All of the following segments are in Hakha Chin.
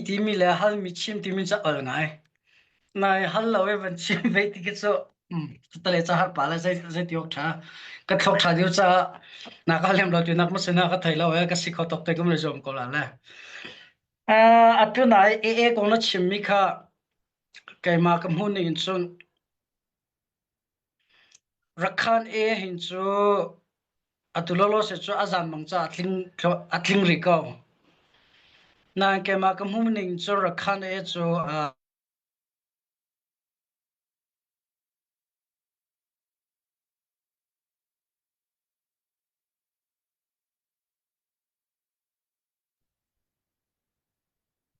Timi le halmi chim timi cu a ol ngai. Nai hal lo i van chim ve ti khi cu tale ca har pa le zei zei ti awk ṭha. Ka thlok ṭha deuh caah na ka lem lo ti nak ma sina ka thei lo e ka si kho tok te kum le zuam ko la le. Uh, atu nai AA kong na chimmi kha keimah ka hmuh ning in cun Rakhan e hin cu atu lawlaw se cu a zanmang ca a tling a tling rih ko. Nain keimah ka hmuh ning cu Rakhan e cu uh,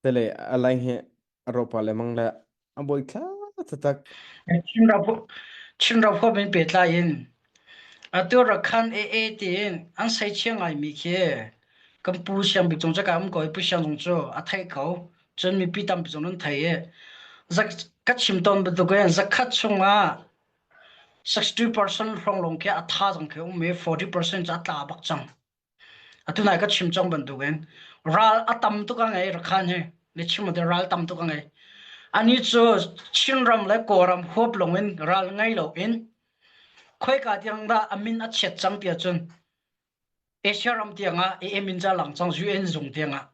Tele a lai hi a ropa le mang le a bawi thla taktak. Chin ram huap in pehtlai in atu Rakhan AA tiin an seichia ngaimi khi kan pu Siang Bik Cung caka um ko i Pu Siang Cung cu a theih ko. Cun mipi tampi zong an thei i ka chim tawn bantuk in zakhat chungah 60% hrawng lawng khi a tha zong khi um i 40% cu a tla bak cang. Atu nai ka chim cang bantukin ral a tam tuk a ngei Rakhan hi na chim ahcun ral tam tuk a ngei. Anih cu Chinram le Kawlram huap lawngin ral ngei loin khoika tiang dah a min a chiat cang ti ahcun Asia ram tiangah AA min ca lang cang UN zung tiangah.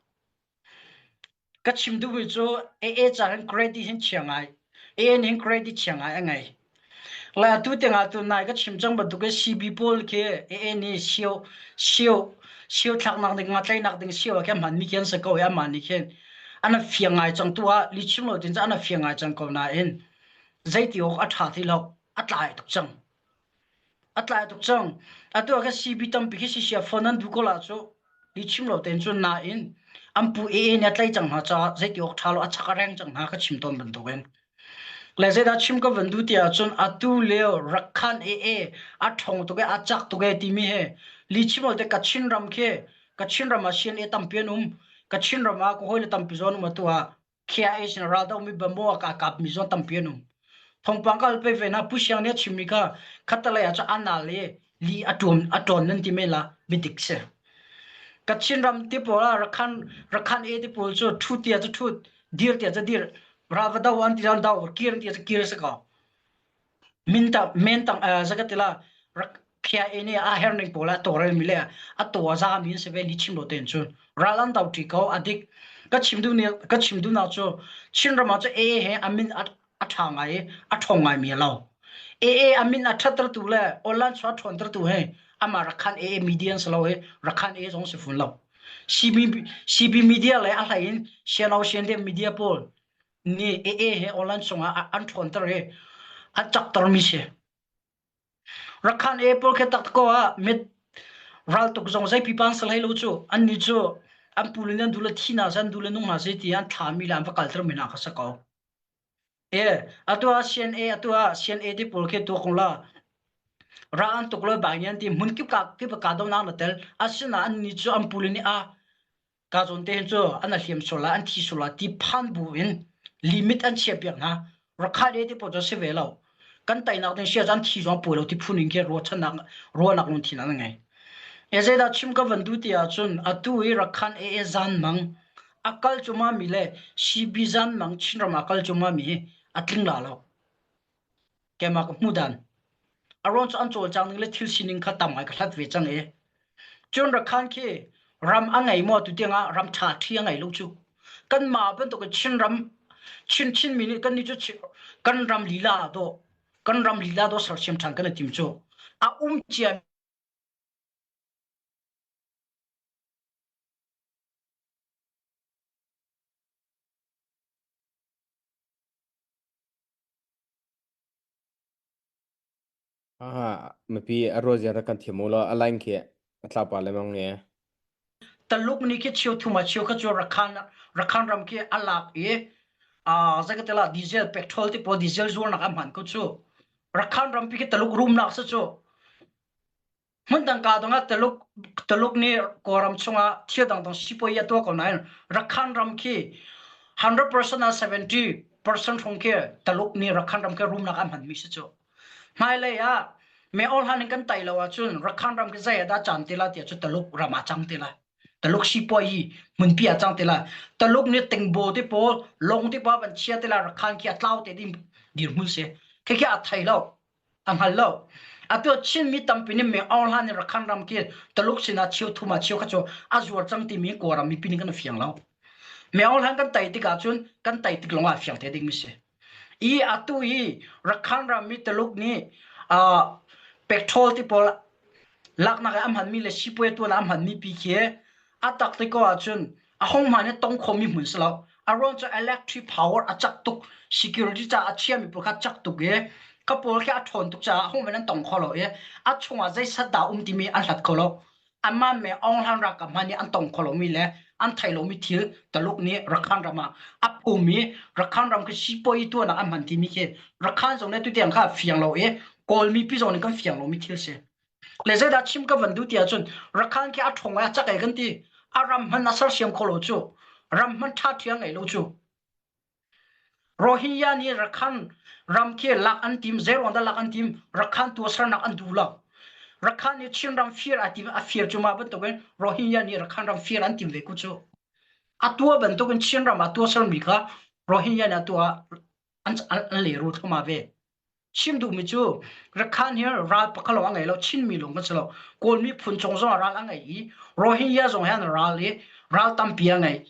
Ka chim duhmi cu AA ca hin credit hin chia ngai. AA nih hin credit chia ngai a ngei. Le atu tiangah tu nai ka chim cang bantuk in CB pawl khi AA nih sio sio sio thlaknak ding nga tleinak ding sio ah khin hmanmi khi an si ko i amah nih khin an fiang ngai cang tu ah li chim lo tin cu an fiang ngai cang ko nain zeiti awk a ṭha ti lo a tlai tuk cang. A tlai tuk cang. Atu ah khan CB tampi khi sisia phone an duh ko la cu li chim lo tein cun nain an pu AA nih a tlaih cang hna caah zeiti awk ṭha lo a chak a reng cang hna ka chim tawn bantukin. Le zeidah chim ka van duh ti ahcun atu lio Rakhan AA a ṭhawng tuk e a cak tuk e timi he li chim lo te Kachin ram khi Kachin ram ah CNA tampi an um. Kachin ram ah ka hawile tampi zawn um atu ah KIA sin raldo mi bamo a ka kap mi zong tampi an um. Thawngpang ka pe ve na Pu Siang nih a chimmi kha khatalei ah cun anal i li a ṭuam a ṭawn nan ti men la biadik si. Kachin ram ti pawl ah Rakhan Rakhan e ti pawl cu ṭhu tia cu ṭhut dir tia cu dir rava do an ti do kir an ti cu kir si ko. Min ta men tang zakatila rak khia e nih a her ning pawl a tawrel mi le a to a za mi an si ve li chim lo ten cun ral an do ṭi ko a dik ka chim duh ni ka chim duh nak cu Chin ram ah cu AA he a min a a ṭha ngai i a ṭhawng ngai mi a lo AA a min a ṭhatter tu le online chuah ṭhawnter tu he amah Rakhan AA media an si lo i Rakhan AA zong si fun lo CB CB media le a hlei in Siano Sian media pawl nih AA he online chungah an ṭhawnter i an cakter mi si Rakhan e pawl khi tak ko ah mit raltuk zong zei pipa an si hlei lo cu annih cu an pu le nan du le thi hna seh an du le nung hna seh ti an thlami le an va kalter mi hna kha si ko. E atu ah CNA atu ah CNA ti pawl khi tuak la ra an tuk loi bai nian ti hmun kip ka kip ka do nak na tel asina an ni cu an pu le nih a Ka zawn te hin cu an hliam sual lai, an thi sual lai ti phan bu in limit an chiah piak hna. Rakhal e ti pawl cu si ve lo. Kan teinak ding sia an thi zong puai lo ti phun in khi ruahchannak ruahnak lungthin an ngei. E zeidah chim ka van duh ti ahcun atu i Rakhan AA zan mang a kal cuma mi le CB zan mang Chinram ah kal cuma mi hi a tling la lo. Keimah ka hmuh dan. A ruang cu an cawlcang ning le thil sining kha tam ngai ka hlat ve cang i. Cun Rakhan khi ram a ngei maw tu tiangah ram ṭha ṭhi a ngei lo cu. Kanmah bantuk in Chinram Chin Chinmi nih kan nih cu kan ram lila dawh kan ram lila dawh sersiam ṭhan kan i tim cu. A um cia Ah, mipi a ruazia rak kan thiam u law a line khi a tlapa lemang nge. Taluk nih khi cheu thum ah cheu kha cu Rakhan Rakhan ram khi a lak i ah zeikatela diesel petrol ti pawl diesel zuarnak a hman ko cu Rakhan rampi khi Taluk rumnak si cu Hmundang kaa dong ah Taluk, Taluk nih Kawlram chungah thil dangdang sipuai a tuah ko nain Rakhan ram khi 100% ah 70% hrawng khi Taluk nih Rakhan ram khi rumnak a hmanmi si cu. Hmailei ah me all han in kan tai lo ahcun Rakhan ram khi zei ah dah caan te la tiah cu Taluk ram ah cang te lai. Taluk sipuai hi hmunpi ah cang te lai. Taluk nih tingbo te pawl, long te pawl van chia te lai Rakhan khi a tlau te ding dirhmun si. Khi khi a thei lo. A hngal lo. Atu Chin mi tampi nih Meng Aung Hlaing nih Rakhan ram khi Taluk sinah cheu thum ah cheu kha cu a zuar cang timi Kawlram mipi nih kan fiang lo. Meng Aung Hlaing kan tei tikah cun kan tei tik lawng ah fiang te ding mi si. I atu i Rakhan ram mi Taluk nih uh, petrol ti pawl laknak ah a hmanmi le sipuai tuan ah a hmanmi pi khi a tak te ko ahcun a hong hman i tong khomi hmun si lo. A ruang cu electric power a cak tuk, security ca a chiami pawl kha cak tuk i ka pawl khi a ṭhawn tuk caah hong an tong kho lo i a chungah zeisat dah um timi an hlat kho lo. Amah me Aung Hlan ralkap hmanh nih an tong kho lomi le an thei lomi thil Taluk nih Rakhan ram ah a phum i Rakhan ram khi sipuai tuahnak an hman timi khi Rakhan zong nih tutiang kha fiang lo i Kawl mipi zong nih kan fiang lomi thil si. Le zeidah chim ka van duh ti ahcun Rakhan khi a ṭhawng i a cak ei kan ti. A ram hman a sersiam kho lo cu. Ram hman ṭha ṭhia ngei lo cu. Rohingya nih Rakhan ram khi lak an tim, zeiruang dah lak an tim? Rakhan tuahsernak an duh lo. Rakhan nih Chin ram fir a tim, a fir cu mah bantukin Rohingya nih Rakhan ram fir an tim ve ku cu. A tuah bantukin Chin ram ah tuahsermi kha Rohingya nih a tuah an, an leru thluahmah ve. Chim duhmi cu Rakhan hi ral pakhat lawng a ngei lo, Chinmi lawng kan si lo. Kawl miphun cung zong ah ral a ngei i Rohingya zong he an ral i ral tampi a ngei.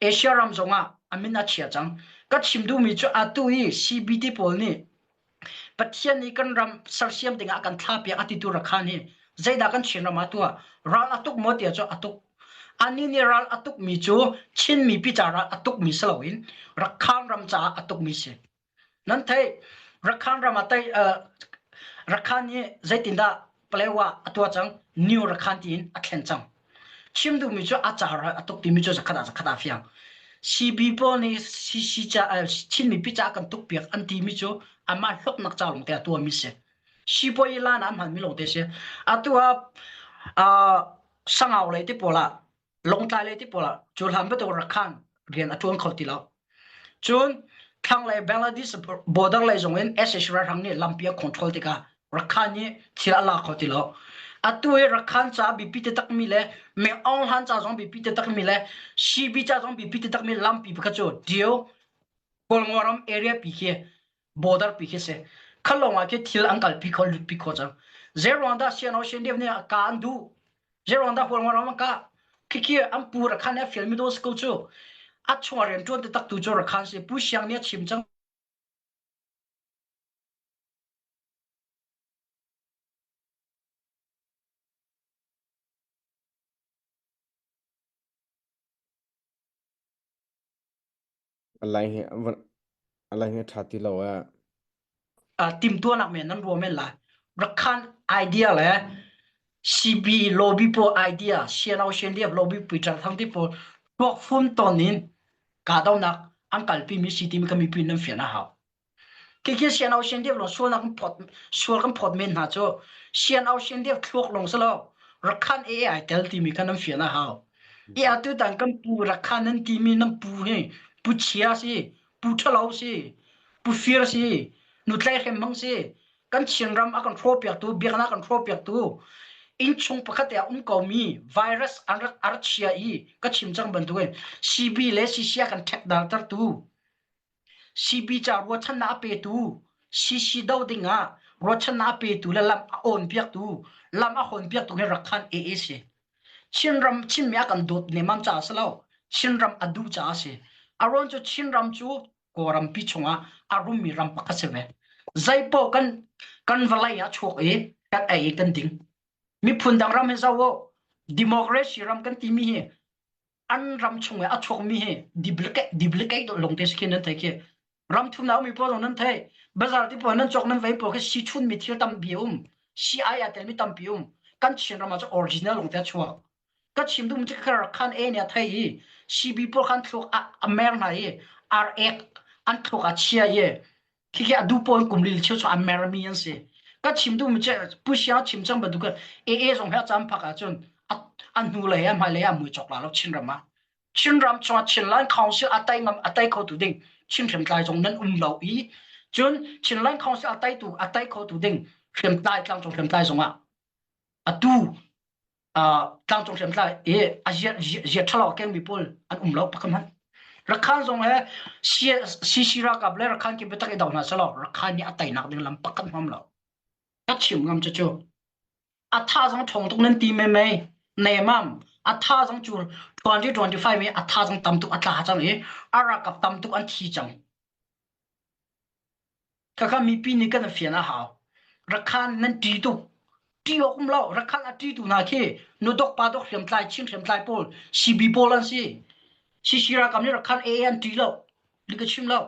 Asia ram zong ah a min a chia cang. Ka chim duhmi cu atu i CBT pawl nih Pathian nih kan ram sersiam dingah a kan thlapiak a titu Rakhan hi zeidah kan Chin ram ah tuah? Ral a tuk maw tiah cu a tuk. Anih nih ral a tukmi cu Chin mipi ca ral a tukmi si loin Rakhan ram caah a tukmi si. Nan theih Rakhan ram ah tei Rakhan hi zeitindah Palewa a tuah cang New Rakhan tiin a thlen cang. Chim duhmi cu a ca ral a tuk timi cu zakhat ah zakhat ah fiang. CB pawl nih CC ca Chin mipi ca kan tuk piak an timi cu amah hlawknak ca lawng te a tuahmi si. Sibawi lan ah hmanmi lawng te si. Atu ah Sangau lei te pawl ah Lawngtlai lei ti pawl ah cu hlan bantuk Rakhan rian a ṭuan kho ti lo. Cun thlanglei Bangladesh border lei zong in SH ralhrang nih lampi a control tikah Rakhan nih thil a la kho ti lo. Atu hi Rakhan ca biapi taktakmi le Meng Aung Hlaing ca zong biapi taktakmi le CB ca zong biapi taktakmi lampi pakhat cu Dio Kawlngaw area pi khi border pi khi si. Kha lawng ah khi thil an kalpi kho lutpi kho cang. Zeiruang dah CNO CNDF nih ka an duh? Zeiruang dah Hualngo ram an kah? Khikhi an pu Rakhan nih a fialmi daw si ko cu. A chungah rian ṭuan taktak tu cu Rakhan si. Pu Siang nih a chim cang. A line hi a line hi a ṭha ti lo eh. Timtuahnak men nan ruah men lai. Rakhan idea le CB lobby pawl idea, CNO CNDF lobby Peter Thang ti pawl tuak fum ton in kahdohnak an kalpi mi si timi kha mipi nan fian a hau. Khi CNO CNDF lawng sualnak kan phawt sual kan phawt men hna cu CNO CNDF thluak lawng si lo Rakhan AI tel timi kha nan fian a hau. I atu tan kan pu Rakhan nan timi nan pu hi pu chia si, pu ṭhalo si, pu fir si, nu tlaihhrem hmang si, kan Chinram a kan hrawhpiaktu, biaknak a kan hrawhpiaktu, innchung pakhat ah um komi virus an rak a rak chia i ka chim cang bantukin CB le CC a kan ṭhekdartertu CB ca ruahchannak a petu CC do dingah ruahchannak a petu le lam a awnpiaktu lam a hawnpiaktu hi Rakhan AA si. Chinram Chinmi a kan dawt nemmam caah si lo. Chinram a duh caah a si. A ruang cu Chinram cu Kawlrampi chungah a rummi ram pakhat si ve. Zeipaoh kan kan vawlei ah chuak i kan ei i kan ding. Miphun dang ram hi zoh u. Democracy ram kan timi hi an ram chung i a chuakmi hi duplicate duplicate lawng te si khi nan thei khi ram thumnak mi pawl zong nan thei bazar ti pawl nan cawk nan vei pawl khi si chun mi thil tampi um si ai a tel mi tampi um kan Chin ram ah cu original lawng te a chuak ka chim dum cu kha khan e ne a thei i CB pawl khan thluk a mer hna i ar ek an thluk a chia i Khikhi a duh pawl kum lil cheu chu a mermi an si. Ka chim duhmi cu Pu Siang chim cang bantuk AA zong he a cam phak ahcun a hnu lei a hmai lei a mui cawk la lo Chinram ah. Chinram chungah Chinland Council a tai ngam a tai kho tu ding Chin hriamtlai zong nan um lo i cun Chinland Council a tai tu a tai kho tu ding hriamtlai tlangcung hriamtlai zong ah atu. Tlangcung hriamtlai i a zia ṭhalo a kengmi pawl an um lo pakhat hmanh. Rakhan zong he CC ralkap le Rakhan ki biatak i do hna selaw Rakhan nih a teinak ding lam pakhat hmam lo. Ka chim ngam cu cu. A tha zong ṭhawng tuk nan ti me mei. Nemam a tha zong cu 2025 i a tha zong tam tuk a tla cang i a ralkap tam tuk an thi cang. Khakha mipi nih kan fian a hau. Rakhan nan ṭi tuk. Ṭi awk um lo. Rakhan a ṭitu hna khi nudok pa dok hriamtlai Chin hriamtlai pawl CB pawl an si. CC ralkap nih Rakhan AA an ṭi lo. Li ka chim lo.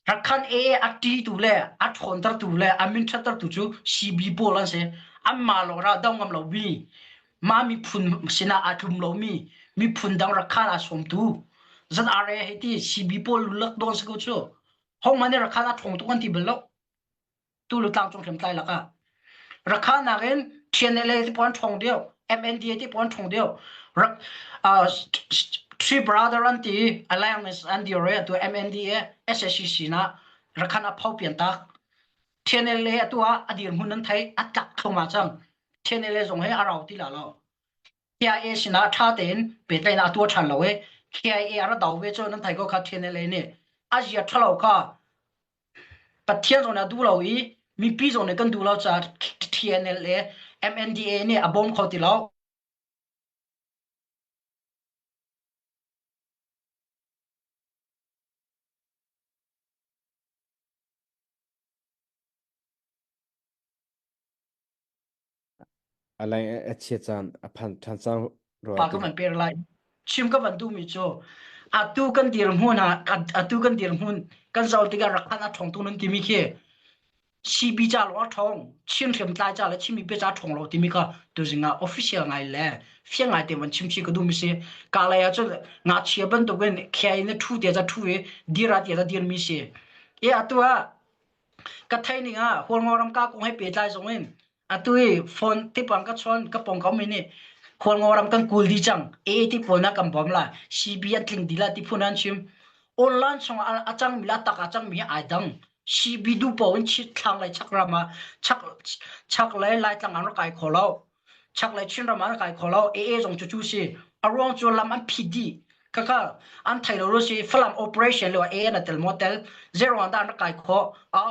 Rakhan AA a ṭitu le a ṭhawntertu le a min ṭhattertu cu CB pawl an si. Anmah lawng ra do ngam lomi mah miphun sinah aa tlum lomi miphun dang Rakhan aa sawmtu ZRA hei ti CB pawl lulak dawn si ko cu. Hongman nih Rakhan a ṭhawng tuk an ti bal lo. Tulu tlangcung hriamtlai lakah. Rakhan nakin TNLA ti pawl an ṭhawng deuh, MNDA ti pawl an ṭhawng deuh. Rak, uh, Three Brother an ti, Alliance an dir i atu MNDA, SACC na Rakhan a pho pian tak. TNLA atu ah a dirhmun an thei, a tlak thluahmah cang. TNLA zong he a rau ti la lo. KIA sinah ṭha tein pehtlaihnak a tuah ṭhan lo i KIA a ra do ve cu nan thei ko kha TNLA nih a zia ṭhalo kha Pathian zong nih a duh lo i mipi zong nih kan duh lo caah TNLA MNDA nih a bawm kho ti lo. A leng a chia caan a phan ṭhan cang rua Pa ti. ka van per lai. Chim ka van duhmi cu atu kan dirhmun ah atu kan dirhmun kan zoh tikah rakhan a ṭhawng tung nan timi khi CB ca lawng a ṭhawng Chin hriamtlai ca le Chin mipi ca ṭhawng lo timi kha tuzing ah official ngai le fiang ngai te van chim chi ka duhmi si. Ka lei ah cun ngakchia bantukin khiai in ṭhu te ca ṭhu i dir ah ti a dir mi si. E atu ah ka thei ning ah Hualngo ram ka kong he pehtlai zong in atu i phone tipang ka chawn ka pong ka um i nih Khualngo ram kan kul dih cang AA ti pawl na kan bawm la CB an tling dih la ti phun an chim online chung ah a cangmi le a tak a cangmi hi ai dang CB du po in thlang lei chak ram ah chak chak lei laitlang an rak kai kho lo chak lei Chin ram ah an kai kho lo AA zong cu cu si a ruang cu lam an phit dih khakha an thei lo ru si Falam operation lo AA na tel mo tel zero an dah an rak kai kho a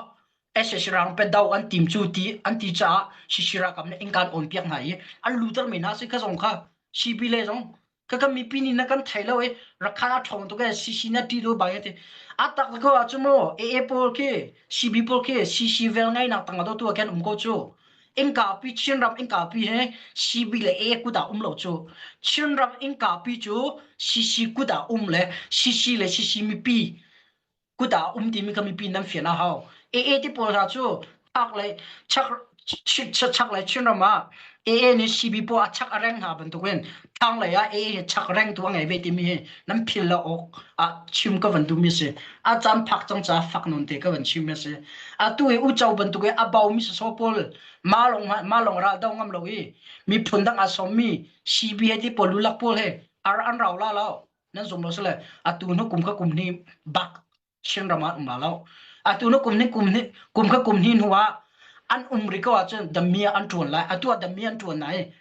SSC rang pe do an tim cu ti an ti caah Sisi ralkap nih innkaan on piak hna i an luter mi hna si kha zong kha CB le zong ka kan mipi nih na kan thei lo i rakhan a ṭhawng tuk e CC na ṭi do bang ti a tak ko ah cu mu AA pawl khi CB pawl khi CC vel ngai nak tang do tu khan um ko cu innka pi Chin ram innka pi he CB le AA kut ah um lo cu Chin ram innka pi cu CC kut ah um le CC le CC mipi kut ah um timi kha mipi nan fian a hau. AA ti pawl hna cu chak le chak chak le Chinram ah AA nih CB pawl a chak a reng hna bantukin thlanglei ah AA hi chak reng tu a ngei ve timi hi nan phil lo awk ah chim ka van duhmi si. A caan phak cang caah fak nawn te ka van chim a si. Atu i uco bantuk i a baumi sasaw pawl ma long ma long ral do ngam lo i miphun dang aa sawmmi CB he ti pawl lulak pawl he ar an rau la lo. Nan zum lo sile atu hnu kum kha kum hnih bak Chinram ah um la lo. Atu hnu kum hnih kum hnih kum kha kum hnih hnu ah an um rih ko ahcun damia an ṭuan lai. Atu ah damia an ṭuan lai.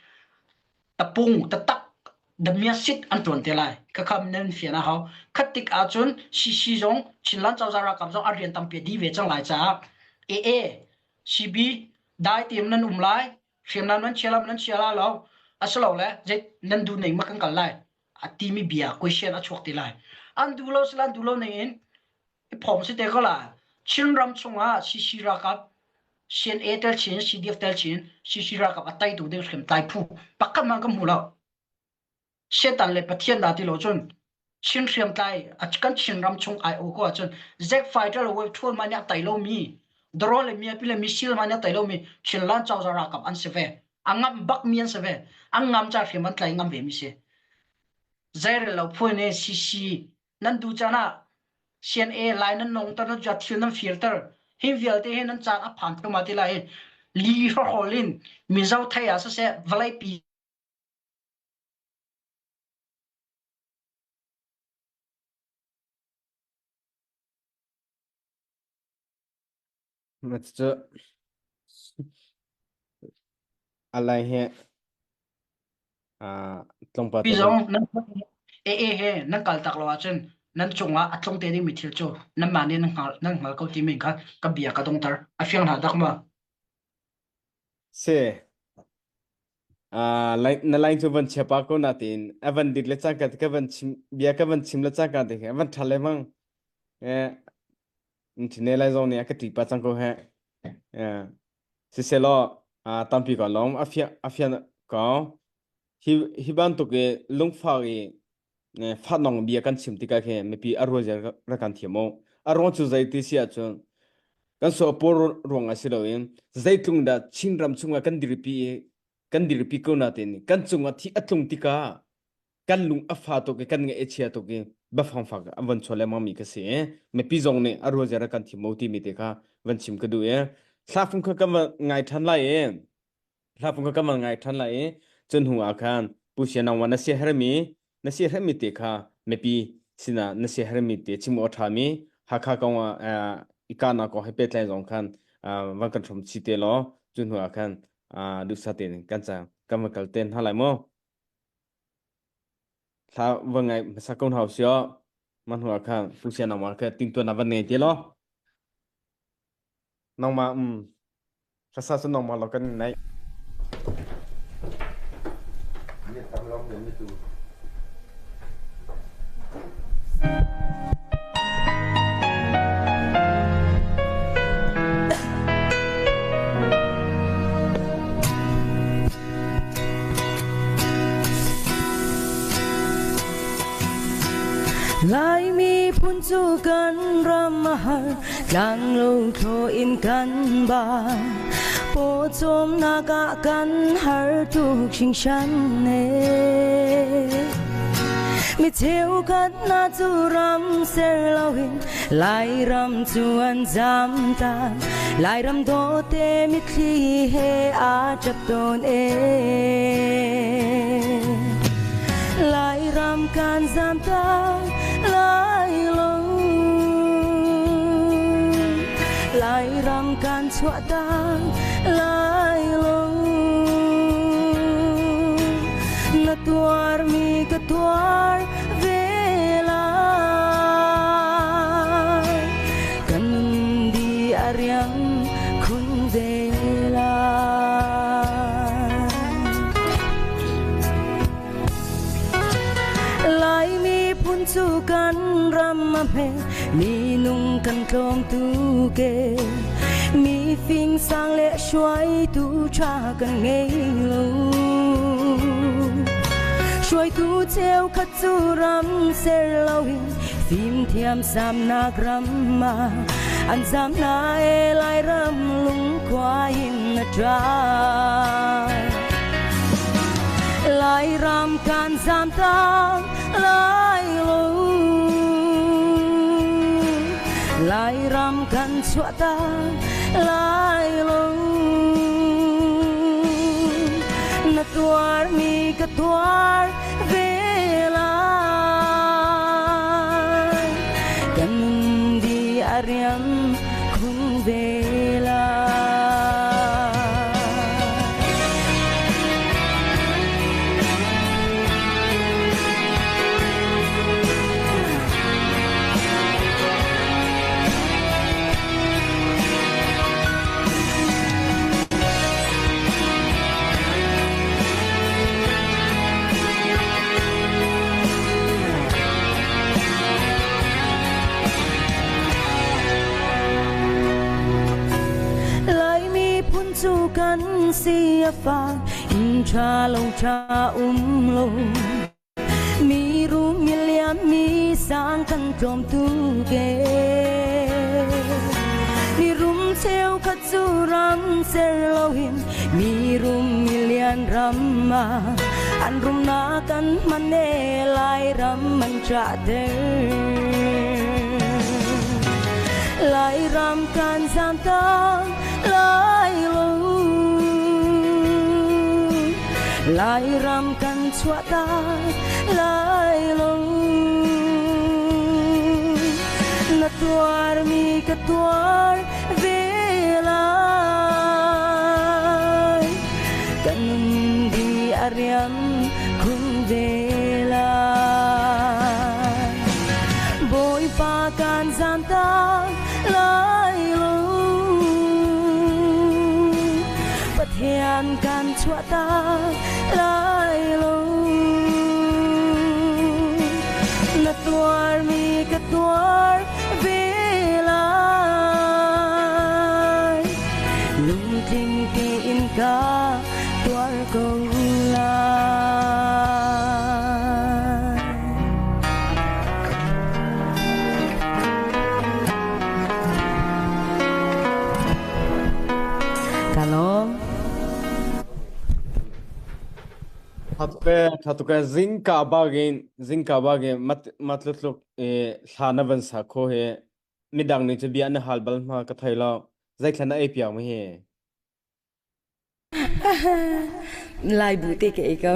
Tapung tatak damia sit an ṭuan te lai. Khakha nan fian a hau. Khat tik ahcun CC zong Chinland cozah ralkap zong an rian tampi a dih ve cang lai caah AA CB dai tein nan um lai. Hriamnam nan chia lam nan chia la lo. Asilole zei nan duh ning ma kan kal lai. A timi bia question a chuak ti lai. An duh lo sila an duh lo ning in i phom si te ko la. Chinram chungah CC ralkap CNA tel chin CDF tel chin CC ralkap a taitu ding hriamtlai phu pakhat hmanh kan hmu lo. Satan le Pathian dah ti lo cun Chin hriamtlai kan Chinram chung ai o ko ahcun Zack fighter le wave thul hmanh nih a tai lomi drone le miapi le missile hmanh nih a tai lomi Chinland cozah ralkap an si ve. A ngam bakmi an si ve. An ngam ca hriam an tlai ngam ve mi si. Zeirel lo phu nih CC nan duh caan ah CNA lai nan nong ter nan thil nan fir ter hi vialte hi nan caan a phan thluahmah ti lai li hrawhrawl in Mizo thei ah siseh vawleipi Cucu a lai hi. Tlawmpal Pi te van zong nan AA he nan kal tak lo ahcun nan cungah a tlung te dingmi thil cu nanmah nih nan hngal ko timi kha ka bia ka dongter. A fiang hna dak ma? Si. Na line cu van chia pa ko na tiin a van dik le cangka ka van chim bia ka van chim le cangka te a van ṭha lemang. Eh, thine lai zong nih a ka ṭih pa cang ko he. Eh, siselaw tampi ko lawm a fian a fian ko. Hi hi bantuk i lungfak i fatnong bia kan chim tikah khin mipi a rual zia rak kan thiam u. A ruang cu zei ti si ahcun kan so pawl ruang ah si loin zeitlung dah Chinram chungah kan dirpi i kan dirpi ko natin kan cungah thi a tlung tikah kan lung a fa tuk i kan ngaih a chia tuk i biafang fak an von chuah lengmang mi ka si i mipi zong nih a rual zia rak kan thiam u timi te kha van chim ka duh i thlafung kha kan ngai ṭhan lai i Hlafung kha kan van ngai ṭhan lai i cun hnu ah khan Pu Sia nangmah na siaherhmi na siaherhmi te kha mipi sinah na siaherhmi te chim awk a ṭhami Hakha kong ah i kahnak kong he pehtlai zong khan van kan hrawm chih te law cu hnu ah khan duhsah tein kan ca kan van kal te hna lai mu. Thla van ngai hmasa ko hna usih. Mah hnu ah khan Pu Sia nangmah kha timhtuahnak van ngei te law. Nangmah Hlasa cu nangmah lo kan naih. Laimi phun cu kan ram a har Tlanglo thlo in kan ba pawcawmnak ah kan har tuk hringhran e. Mi cheukhat hna cu ram ser loin Lairam cu an zam ta Lairam dawte mitthli he aa ṭap tawn e. Lairam kan zam ta lai lo Lairam kan chuah ta lai lo Na tuarmi ka tuar ve lai Kan nun di a riang khun ve lai Laimi phun cu kan ram a hme minung kan tlawm tuk e mi fing sang le hruaitu ṭha kan ngei lo hruaitu cheukhat cu ram ser loin fimthiam samnak ram ah an zam hna e Lairam lungkhua in a ṭa Lairam kan zam tang lai lo Lairam kan chuah tang lai lo Na tuarmi ka tuar ve lai Kan nun di a riam khun ve lai. Laimi phun cu kan si a fak inn ṭha lo ṭha um lo mi rum mi lian mi sang kan tlawm tuk e mi rum cheukhat cu ram ser loin mi rum mi lian ram ah an rumnak an hman e Lairam an ṭahter Lairam kan zam tang lai lo Lairam kan chuah tak lai lo Na tuarmi ka tuar ve lai Kan nun di a riam Bawipa kan zamtak lai lo. Pathian kan chuahtak lai lo. Na tuarmi ka tuar ve lai. Lungtling tein ka tuar ko lai. Ka lawm. Thatuke thatuke zingka bagin zingka bagin mat matlutluk e thla na van sa kho he midang nih cu bia na hal bal hma ka thei lo zeithla na ei piak mi hi Lai bu te ka ei ko.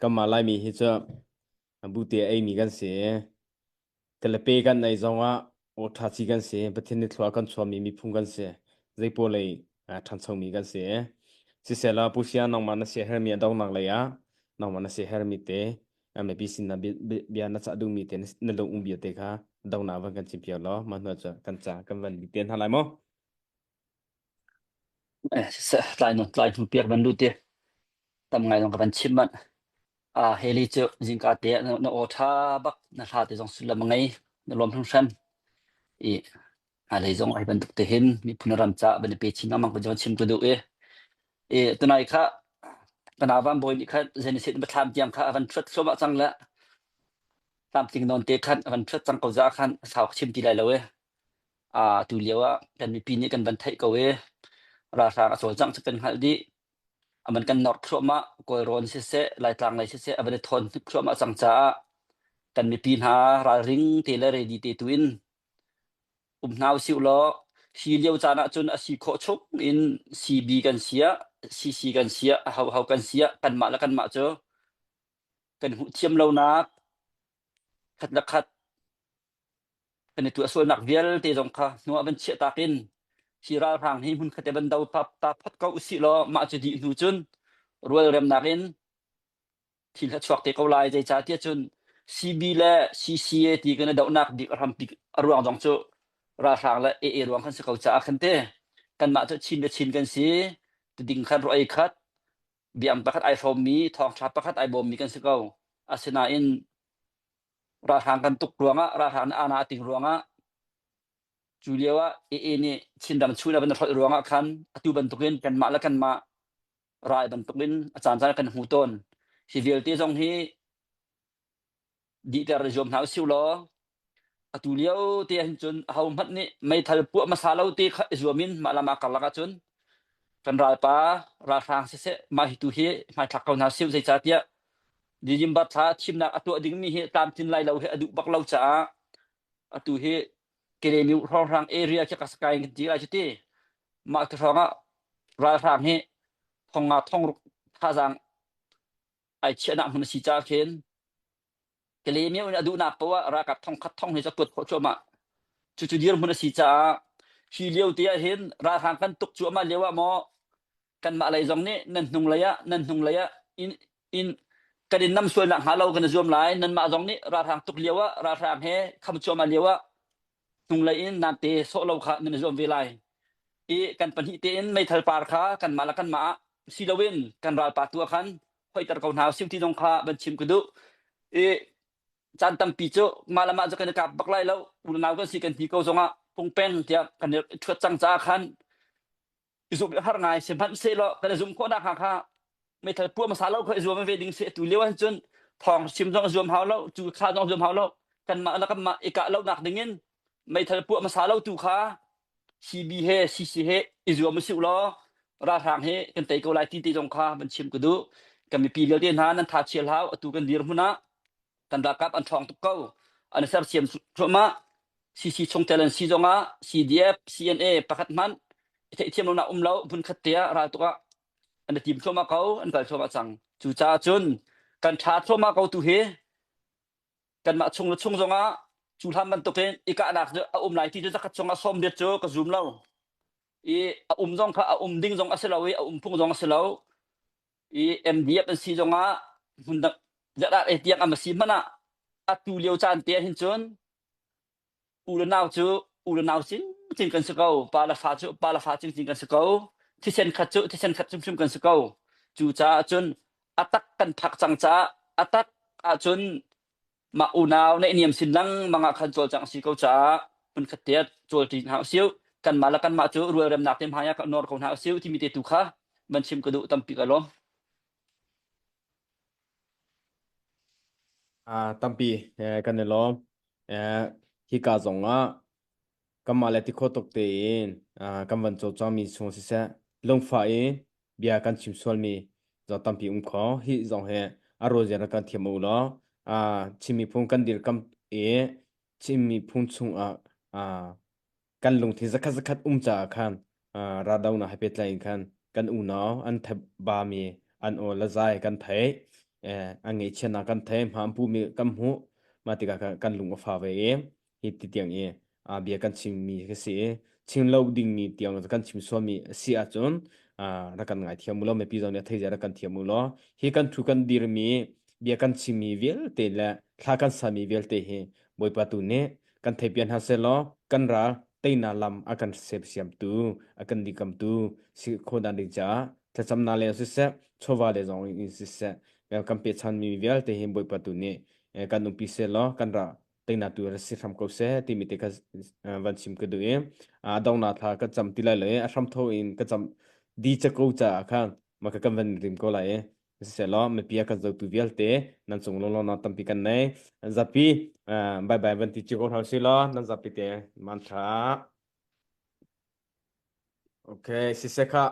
Kanmah Laimi hi cu bute a eimi kan si. Kalape kan ei zongah aw ṭha ci kan si. Pathian nih thlua kan chuahmi miphun kan si. Zeipaw lei ṭhanchomi kan si. Sisehla Pu Sia nangmah na siahermi a donghnak lei ah nangmah na siahermi te mipi sin na bia na cah duhmi te na lung um bia te kha donghnak van kan chim piak law mah hnu cu kan ca kan van bi te hna lai mu. Tlai nu tlai hnu piak van lut i tam ngai zong ka van chim manh. Ah Heli cu zingka te ah na aw ṭha bak na hla te zong sullam a ngei na lawm hringhran. I hmailei zong hi bantuk te hin miphun ram ca van i pe chin lengmang ko chim ka duh i i tunai kha kana van bawi nih khan Genesis biathlam tiang kha a van ṭhuat thluahmah cang le tlamtling nawn te khan a van ṭhuat cang ko za khan sau chim ti lai lo i a tu lio ah kan mipi nih kan van theih ko i ralhrang a cawlcangh cu kan hngalh dih. Aman kan nor thluahmah Kawlrawn siseh Laitlang lei siseh a van i thawn thluahmah cang caah kan mipi hna ralring te le ready te tu in um hna usih law hi lio caan ah cun a si khawh chung in CB kan siah CC kan siah a ho ho kan siah kanmah le kanmah cu kan hmuh thiam lonak khat le khat kan i tuah sualnak vialte zong kha hnu ah van chiah tak in hi ralhrang hi hmun khat te van do ta ta phot ko usih law mah cu dih hnu cun rualremnak in thil a chuak te ko lai zeicah tiah cun CB le CCA ti kan i dohnak bik a hrampi a ruang zong cu ralhrang le AA ruang kan si ko caah khan te kanmah cu Chin le Chin kan si tuding khan ruah ei khat biang pakhat ai hrawmmi thawngṭha pakhat ai bawmmi kan si ko asinain ralhrang kan tuk ruangah ralhrang nih aana a ting ruangah cu lio ah AA nih Chinram chung a van hrolh ruangah khan atu bantukin kanmah le kanmah ral bantukin a caan caan kan hmu tawn. Hi vialte zong hi dihter i zuam hna usih law atu lio te ahhin cun aho hmanh nih meithal puah hmasa lo te kha i zuam in mah lam ah karlak ahcun kan ralpa ralhrang siseh mah hi tu hi hmaithlak ko hna sih zeicahtiah December thla thimnak a tuah dingmi hi tlamtlin lai lo hi a duh bak lo caah atu hi Kelemiu hrawnghrang area khi ka sakai kan ti lai cu ti mah ti hrawng ah ralhrang hi thong nga thong ruk thazaang ai chiahnak hmun a si caah khin Kelemiu in a duhnak poah ah ralkap thong khat thong hi cu a kuat khawh cuahmah. Cucu dirhmun a si caah hi lio te ah hin ralhrang kan tuk cuahmah lio ah maw kanmah lei zong nih nan hnung lei ah nan hnung lei ah in in kan in nam sualnak hnga lo kan i zuam lai nanmah zong nih ralhrang tuk lio ah ralhrang he kham cuahmah lio ah hnunglei in namte sawh lo kha nan i zuam ve lai i kan pahnih tein meithal par kha kanmah le kanmah ah si loin kan ralpa tu ah khan hoiter ko hna usih ti zong kha van chim ka duh i caan tampi cu mah le mah cu kan i kap bak lai lo unau kan si kan ti ko zongah pungpeng tiah kan i ṭhuat cang caah khan i zumh har ngai sihmanhsehlaw kan i zumh khawhnak hnga kha meithal puah hmasa lo kha i zuam ve ding si tu lio ahcun cun thawng chim zong zuam hau lo cu kha zong zuam hau lo kanmah le kanmah i kah lonak ding in meithal puah hmasa lo tu kha CB he CC he i zuam usih law ralhrang he kan tei ko lai ti te zong kha van chim ka duh kan mipi vialte hna nan tha chia hlau atu kan dir hmun ah kan ralkap an ṭhawng tuk ko an i sersiam thluahmah CC chungtel an si zongah CDF CNA pakhat hmanh i theihthiam lonak um lo hmunkhat te ah raltuk ah an i tim thluahmah ko an kal thluahmah cang cucaah cun kan ṭha thluahmah ko tu hi kanmah chung le chung zongah cu hlan bantukin i kahnak cu a um lai ti cu zakhat chungah sawm riat cu ka zum lo i a um zong kha a um ding zong a si lo i a um phung zong a si lo. I MDF an si zongah hmundang zarh ah tiang am a si hmanh ah atu lio caan te ah hin cun u le nau cu u le nau cingcing kan si ko. Pa le fa cu pa le fa cingcing kan si ko. Thisen khat cu thisen khat hrimhrim kan si ko. Cucaah cun a tak kan phak cang caah a tak ahcun mah unau naihniam sin lengmang ah khan cawlcangh a si ko caah hmunkhat te ah cawlṭi hna usih. Kanmah le kanmah cu rualremnak te hmai ah nawr ko hna usih timi te tu kha van chim ka duh tampi ka lawm. Ah, tampi eh, kan i lawm. Eh, hika zong ah kanmah le tikhaw tuk tein ah, kan van cawlcangmi chung siseh lungfah in bia kan chim sualmi zong tampi um kho. Hi zong hi a ruazia rak kan thiam u law ah, Chin miphun kan dirkamh i Chin miphun chungah ah, kan lungthin zakhat zakhat um caah khan raldohnak he pehtlai in khan kan unau an thebami an aw le zai kan theih an ngaihchiatnak kan theih hma an pumi kan hmuh mah tikah khan kan lung a fa ve i hi ti tiang i bia kan chimmi ka si i chim lo dingmi tiang kan chim sualmi a si ahcun rak kan ngaithiam u law mipi zong nih a thei zia rak kan thiam u law hi kan thu kan dirmi bia kan chimmi vialte le thla kan sami vialte hi Bawipa tu nih kan theipian hna sehlaw kan ral teinak lam a kan sersiamtu a kan dikamtu si khawh dan ding caah thlacamnak le siseh chawva le zong in siseh kan pechanmi vialte hi Bawipa tu nih kan umpi sehlaw kan ral teinak tu si hram ko seh timi te kha van chim ka duh i a dongnak thla ka cam ti lai lo i a hram tho in ka cam di ca ko caah khan maka kan van rim ko lai i Siselaw mipi a kan zotu vialte nan cung lunglawmhnak tampi kan nei. Zapi bye bye van ti cio ko hna usih law nan zapi te man tha. Okay, siseh kha.